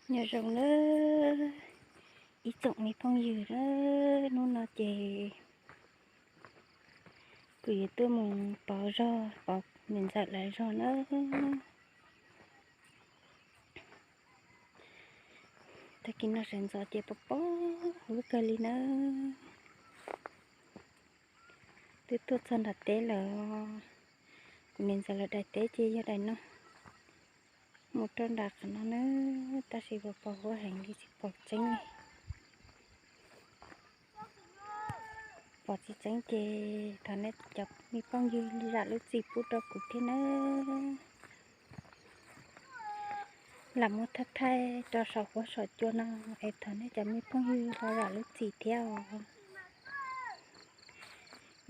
Nyob zoo na ib tsoom me phooj ywg na, hnub no ces kuv yuav tuaj mus pov zog, pov niam ntxawm lawv zog na. Tag kis no sawv ntxov ces pos pob huab kawg li na. Twb tuaj txog nram teb lawm. Kuv niam ntxawm lawv daim teb ces yog daim no mus rau nram qhov no na, tab sis pos pos huab heev li tsis pom tseeb li. Pom tsis tseeb ces thov nej cov me phooj ywg zam lub txim pub rau kuv thiab nawb. Lam muab thaij thaij rau saum huab saum cua no es thov nej cov me phooj ywg ho zam lub txim thiab os.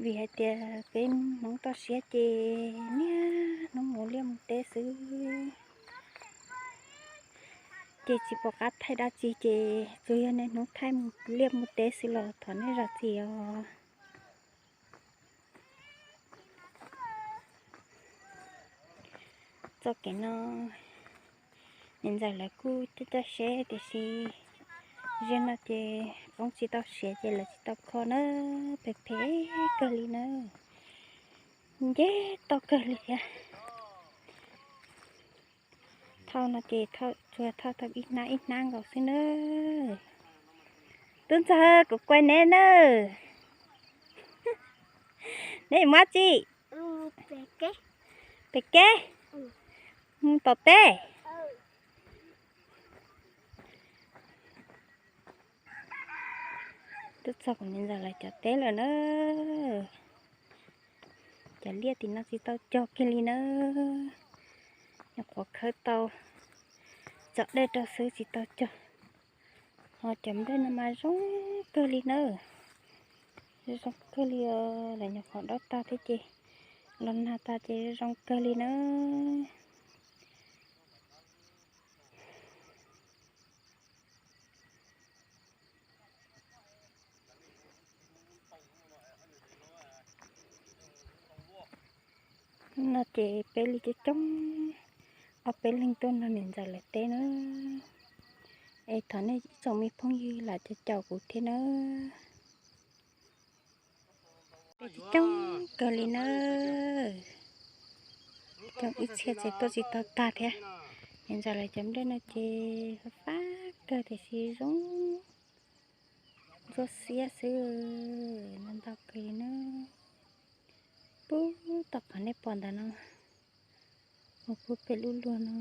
Vim hais tias peb Hmoob toj siab ces niaj hnub mus liaj mus teb xwb, ces tsis pom qab thaij dab tsi ces tsuas yog niaj hnub thaij mus liaj mus teb xwb los thov nej zam txim os. Txoj kev no niam ntxawm lawv kuj coj coj seb tiam sis zaum no ces poob tsis tau siav ces lawv tsis tau kho na, phem phem kawg li na, nce toj kawg li thiab. Thauj no ces tsuas thauj tau ib hnab ib hnab nkaus xwb na. Tub ntxawg, kuv kuaib neb nawb. Neb mus dab tsi? Pem kev? Mus tom teb? Twb txog kuv niam ntxawm lawv cov teb lawm na. Cov liaj tim no tsis tau cog kiag li na, nyuam qhuav khawb tau tsom dej rau xwb tsis tau cog. Ho cov nplej no mas zoo kawg li na, zoo kawg li os, lawv nyuam qhuav dob tag thiab ces los nag tas ces zoo kawg li na. No ces peb li coob coob, ob peb leeg tuaj nrog niam ntxawm lawv teb na. Es thov nej ib tsoom me phooj ywg lam caum caum kuv thiab na. Peb coob coob kawg li na. Coob ib txhia ces tuaj tsis tau tag thiab. Niam ntxawm lawv cov nplej no ces fab fab kawg tiam sis zoo ntsuab xiab xwb, ntau ntau kawg li na. Pub tom qhov nej pom ntawd no, mus pub pem lub luag no,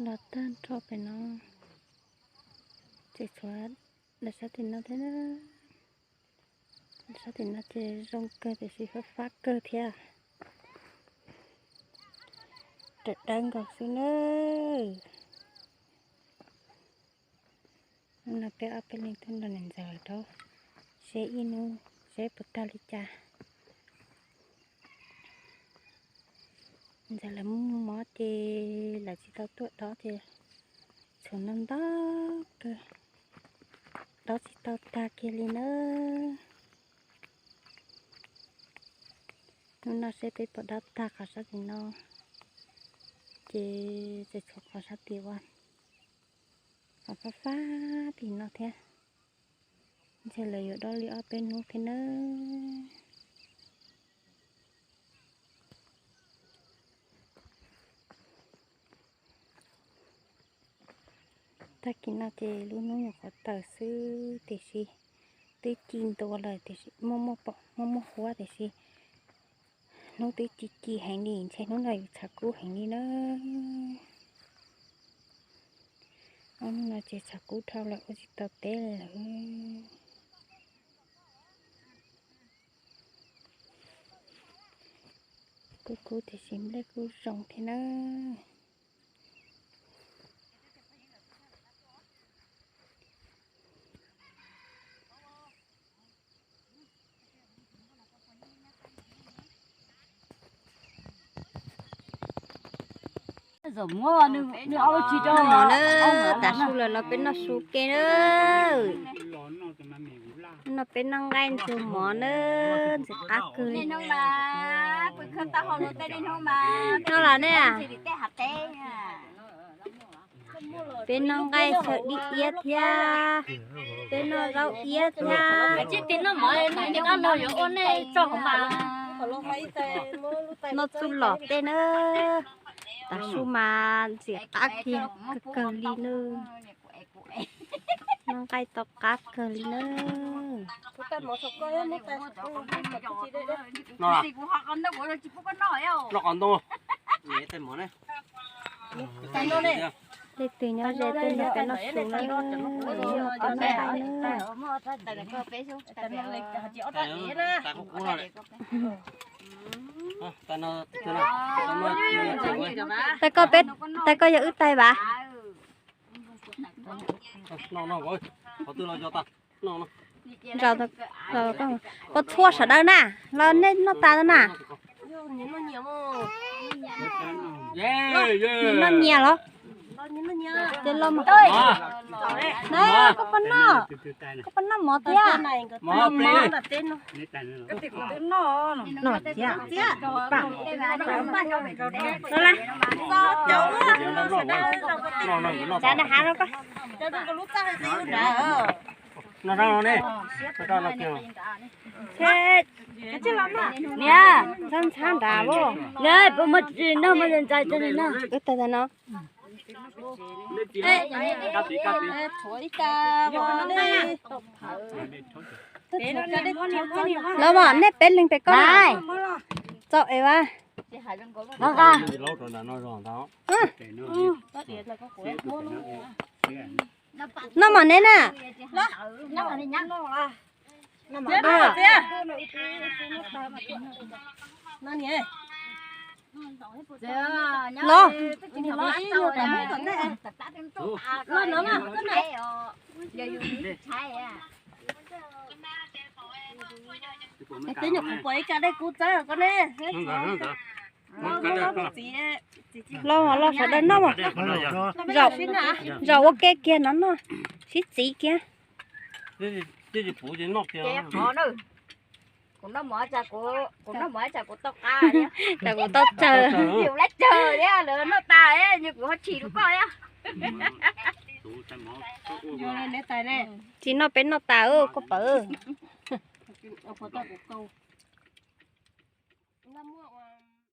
los tag nrho pem no, ces tshuav daim sab tim no thiab. Daim sab tim no ces zoo kawg tiam sis fab fab kawg thiab, rawm dawb nkaus xwb nawb. Hnub no peb ob peb leeg tuaj nrog niam ntxawm lawv dob seb ib hnub seb puas tag li cas. Ntxawm lawv muaj mob ces lawv tsis tau tuaj dob ces tshuav ntau ntau kawg, dob tsis tau tag kiag li nawb. Hnub no seb peb puas dob tag qhov sab tim no, ces tseem tshuav qhov sab tim uas qhov fab fab tim no thiab. Ntshe lawv yuav dob li ob peb hnub thiab nawb. Tag kis no ces lub hnub nyuam qhuav tawm xwb tiam sis twb ci ntua lawm tiam sis muaj muaj pom muaj muaj huab tiam sis hnub twb ci ci heev li, ntshe hnub no yuav tshav kub heev li na. Ob hnub no ces tshav kub dhau lawm ua tsis tau teb li lawm. Kub kub tiam sis nplej kuj zoo thiab nawb. Noj mov na, tav su lawm los peb noj su ke na. No peb noj nqaij ntxuag mov na, ntxim qab kawg li. Noj los nej? Peb noj nqaij xyaw dib iab thiab, peb noj zaub iab thiab. Noj txuj lom tej na. Tav su mas ntxim qab kiag kawg kawg li na. Noj nqaij tau qab kawg li na. Leej twg nyob ze tuaj nrog peb noj su na, noj qab noj nqaij na. Tais koj peb, tais koj yog wb tais vas. Koj txhua sawv daws na, los nej noj tas na. Noj nyias los? Ces los mas. Na, koj puas noj? Koj puas noj mov thiab? Noj thiab. Tsav na hav no koj. Noj rau no ne. Noj rau no kiag. Niam, ntxhab ntxhab nrad los. Niam, puas muaj tsis noj muaj ntxais tsis noj. Wb tais tais no. Los mas nej peb leeg pem koj na. Txaus es vas. Noj mas neb na. Los. Tej nyuam qhuav pom ib ka dej kub txawb ko ne. Los los sawv daws noj mas. Zaum ua ke kiag no noj, sib txiv kiag. Kuv noj mov, kuv noj mov tsam kuv tau qab, tsam kuv tau tsawg. Yus lab tsawg thiab lawv noj tas, yus kuv ho chim rau koj thiab. Tsis noj peb noj tas koj pawg.